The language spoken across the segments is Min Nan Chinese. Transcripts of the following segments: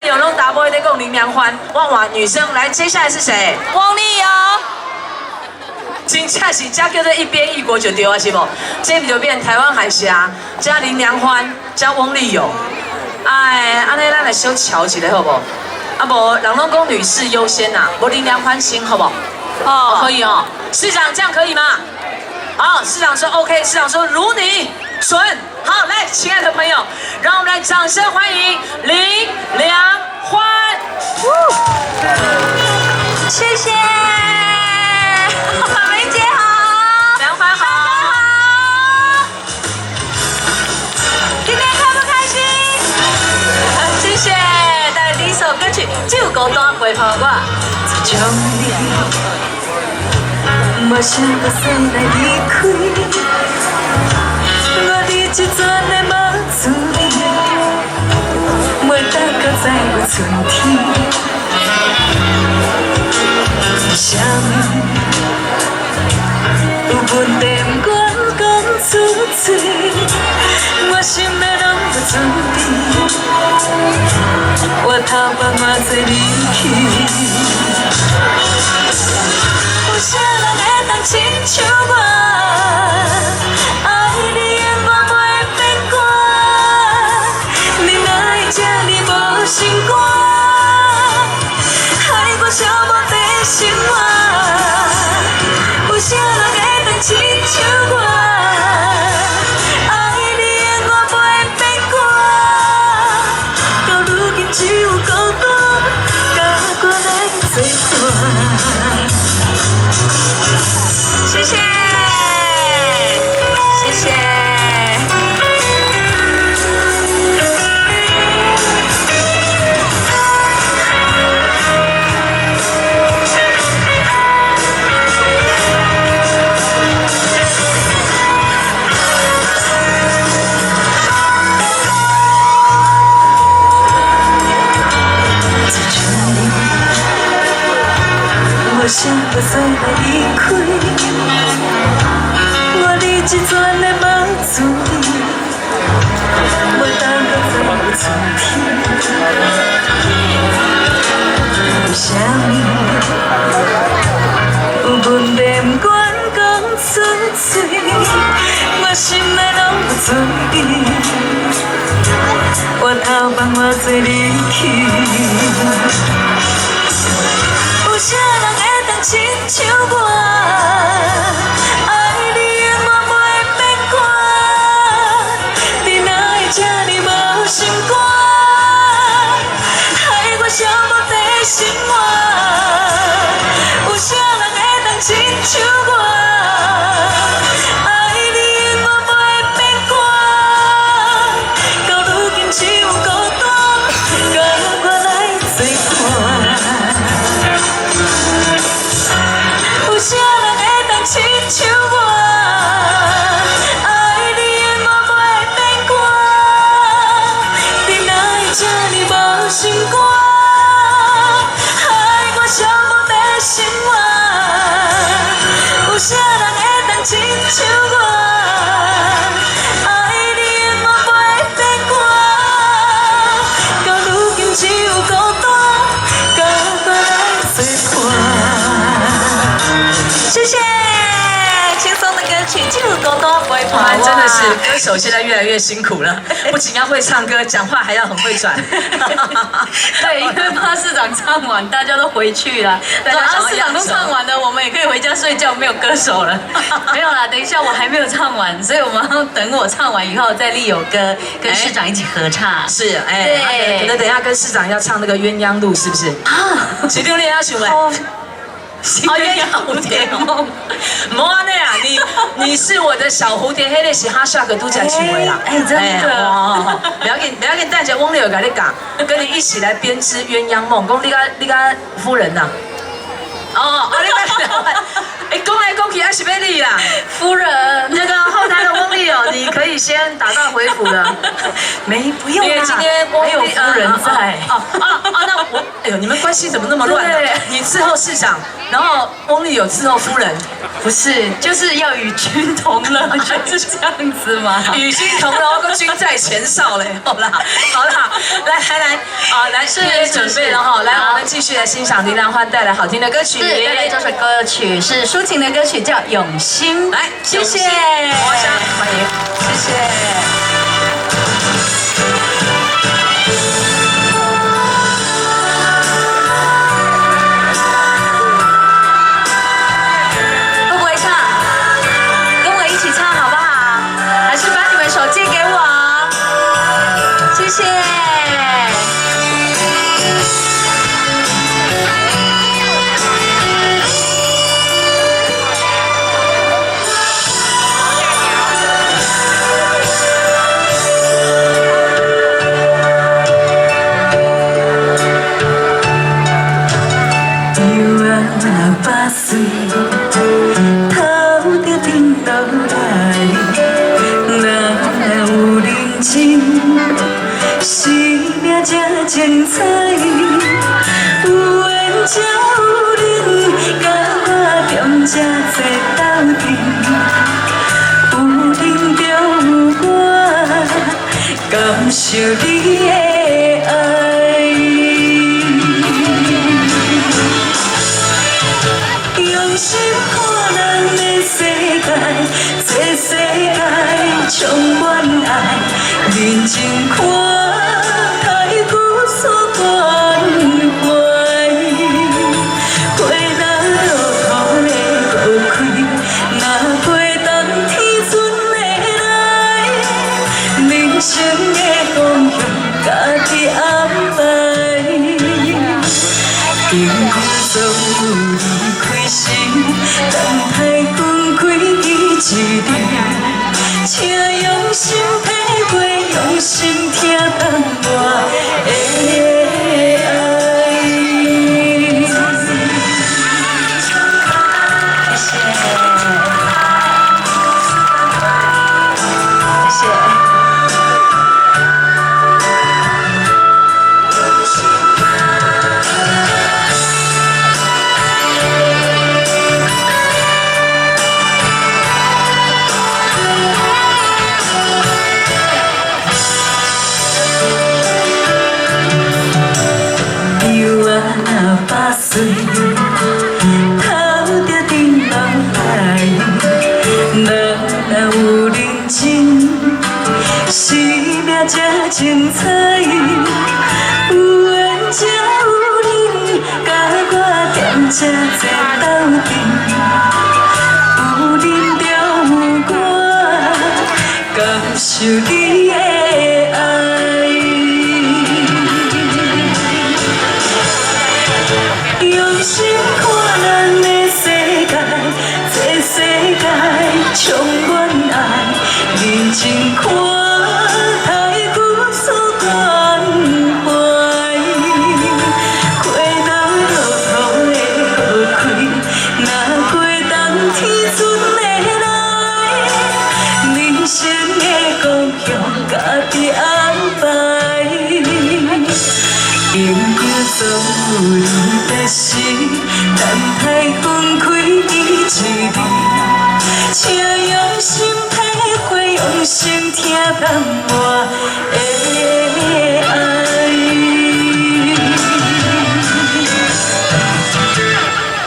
有攏查某咧講林良歡，我換女生來，接下來是誰？翁立友。真正是這叫做一邊一國就對啊，是無？這不就變台灣海峽加林良歡加翁立友。哎，按呢咱來小喬一下好無？啊無，人攏講女士優先呐，無林良歡先好無？哦，可以哦。市長這樣可以嗎？好，市長說 OK，市長說如你準。好，來，親愛的朋友，讓我們來掌聲歡迎林良歡。謝謝，梅姐好，良歡好，大家好，今天開不開心？謝謝，帶來第一首歌曲《只有孤單陪伴我》。將你，無想過說來離開，我佇這陣的夢厝裡，袂等到再有春天。啥物有問題毋管講出嘴，我心內攏無準備，我頭髮偌濟離去。有啥人會當親像我，愛你永遠袂變卦？你哪會這呢無心肝，害我寂寞在生活。有啥人會當親像我，愛你永遠袂變卦？到如今只有孤單，佮我來做伴。謝謝，謝謝。這種你，我想要做來離開，我佇這陣的夢厝裡，袂等到再有春天。有啥物有問題毋管講出嘴，我心內攏無準備，我頭髮偌濟離去。有啥人會當親像我，愛你永遠袂變卦？你哪會這呢無心肝，害我寂寞在生活。有啥人會當親像我，愛你永遠袂變卦？到如今只有孤單，佮我來做伴。有啥人會當親像我，愛你永遠袂變卦？你哪會這呢無心肝，害我寂寞在生活。有啥人會當親像我，愛你永遠袂變卦？到如今只有孤單，佮我來做伴。謝謝，輕鬆的歌曲《只有孤單陪伴哇，真的是歌手現在越來越辛苦了，不僅要會唱歌，講話還要很會轉。對，因為怕市長唱完，大家都回去了。大家想要市長都唱完了，我們也可以回家睡覺，沒有歌手了。沒有啦，等一下我還沒有唱完，所以我們要等我唱完以後再立有歌跟市長一起合唱。是，哎，可能等一下跟市長要唱那個鴛鴦路，是不是？啊，市長你也唱沒？哦，鴛鴦蝴蝶夢，無按呢啊！你是我的小蝴蝶，彼个是哈薩克拄才唱的啦。哎，真的。哦，不要緊，不要緊，等下翁立友共你講，跟你一起來編織鴛鴦夢。講你佮夫人吶？哦，啊你佮哎，講來講去還是欲你啦，夫人。那個後台的翁立友，你可以先打道回府了。沒不用因為今天還有夫人在。哦哦哦，那我，哎呦，你們關係怎麼那麼亂呢？你伺候市長，然後翁立友伺候夫人，不是，就是要與君同樂，就是這樣子嘛。與君同樂，個君在前哨嘞，好啦，好啦，來來來，啊，來，是準備了哈，來，我們繼續來欣賞林良歡帶來好聽的歌曲。是，帶來這首歌曲是抒情的歌曲，叫《用心》。來，謝謝，我想歡迎，謝謝。會不會唱？跟我一起唱好不好？還是把你們手借給我？謝謝。百歲，頭著頂落來，若有認真，生命才精彩。有緣才有恁，佮我踮這做鬥陣，有恁就有我，感受你的愛。用心看咱的世界，這世界充滿愛，認真看待彼此關懷。花若落土會閣開，若過冬天春會來，人生的方向家己安排。朋友總有離開時，等待分開彼一日，請用心體會，用心聽等我的愛。謝謝，謝謝。百歲，頭著頂落來，若有認真，生命才精彩。有緣才有恁，佮我踮這做鬥陣，有恁就有我，感受你的愛。用心看咱的世界，這世界充滿愛，認真看待彼此關懷。花若落土會閣開，若過冬天春會來，人生的方向家己安排。朋友總有離別時，等待分開彼一日，請用心體會，用心聽等我的愛。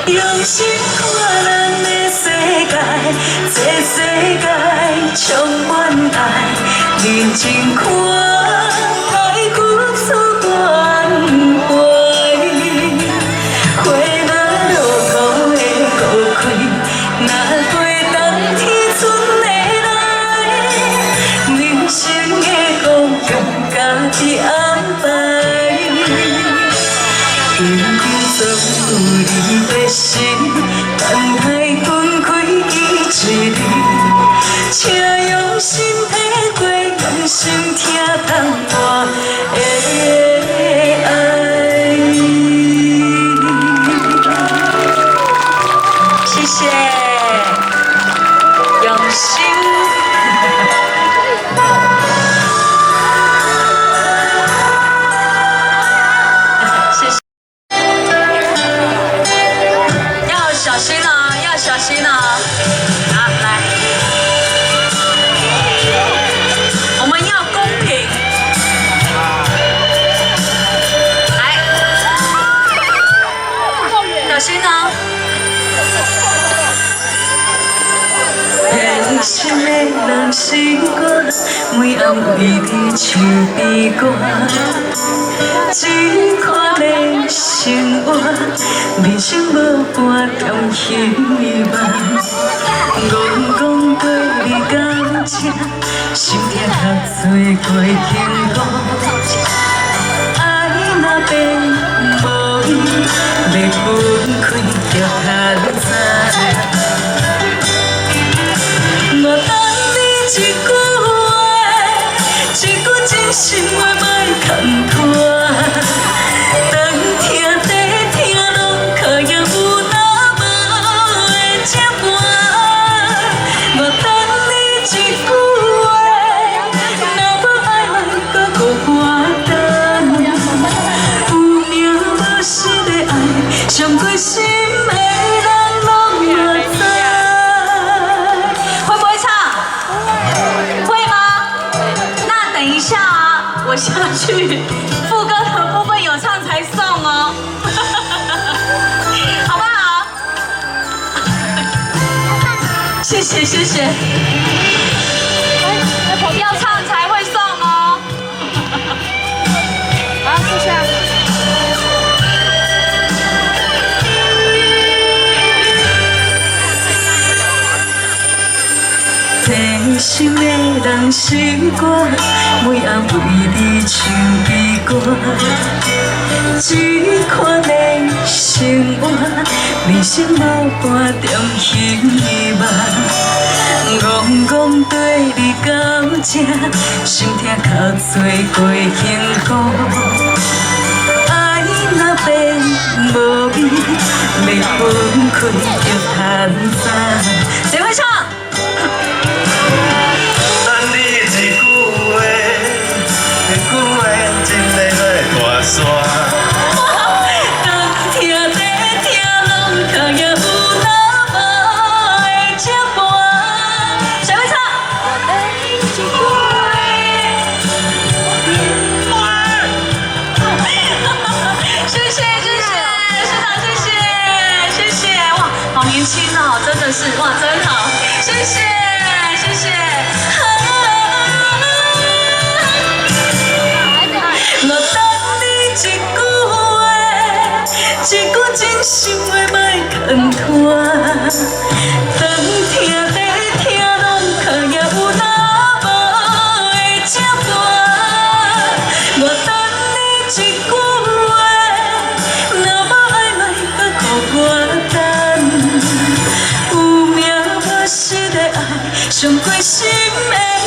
用心看咱的世界，這世界充滿愛，認真看待彼此關懷。花若落土會閣開，若過冬天春會來，人生的方向家己安排。朋友總有離別時，等待分開彼一日，請用心體會，用心聽等我的愛。謝謝。心哦。好，來，我們要公平。來，小心哦。偏心的人是我，每暗為你唱悲歌。這款的生活，人生無半點希望。戇戇對你到這，心痛較做過幸福。愛若變無伊，欲分開就較早。我等你一句話，一句真心話，莫牽拖。當聽地聽攏卡也有哪無會這般。我等你一句話，若無愛莫閣予我等。有名無實的愛，傷過心的人攏嘛知。會不會唱？會嗎？那等一下啊，我下去副歌的部分有唱才送哦，好不好？謝謝謝謝，要唱才會送哦。好，坐下。偏心的人是我，每暗為你唱悲歌。這款的生活，人生無半點希望。戇戇對你到這，心痛較做過幸福。愛若變無味，欲分開就較早。誰會唱？等你一句話，一句話，真的來大山。當聽地聽攏卡也有哪無會這般。誰會唱？謝謝謝謝市長，謝謝謝謝，哇，好年輕哦，真的是哇，真好，謝謝謝謝。我等你一句話，一句真心話，莫牽拖。當聽地聽攏卡也有哪無會這般。我等你一句話，若無愛莫閣予我等。有名無實的愛，傷過心的。